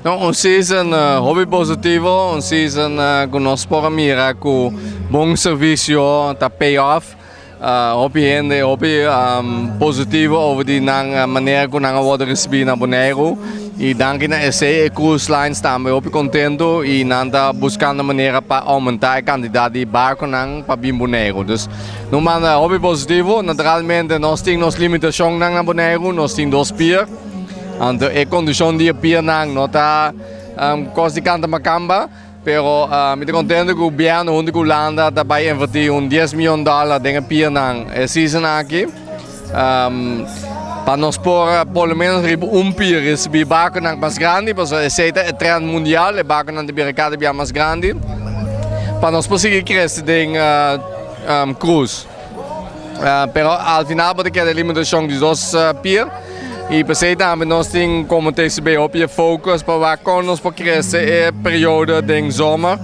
No, un season hopi positivo, un season ku nos por a mira ku bon servisio ta pay off. Hopi hende hopi positivo over di nan manera ku nan a wòrdu risibí na Boneiru i danki na esei e cruise lines tambe hopi kontentu i nan ta buskando manera pa oumentá e kantidat di barkonan pa bin Boneiru. Dus nos manda hopi positivo. Naturalmente nos tin nos limitashonnan na Boneiru, nos tin dos pier, anto e kondishon di e piernan no ta kos di kanta makamba. Pero mi ta contento cu gobierno hunto cu Hulanda ta bay inverti un 10 miyon dollar den e piernan e season aki pa nos por por lo menos riba un pier ricibi barconan mas grandi pasobra esey ta e trend mundial, e barconan ta bira cada bia mas grandi pa nos por sigui crece den cruise. Pero al final bo ta keda e limitacion di dos pier y p'esey tambe nos tin como TCB hopi e focus pa wak con nos por crece e periodo den zomer.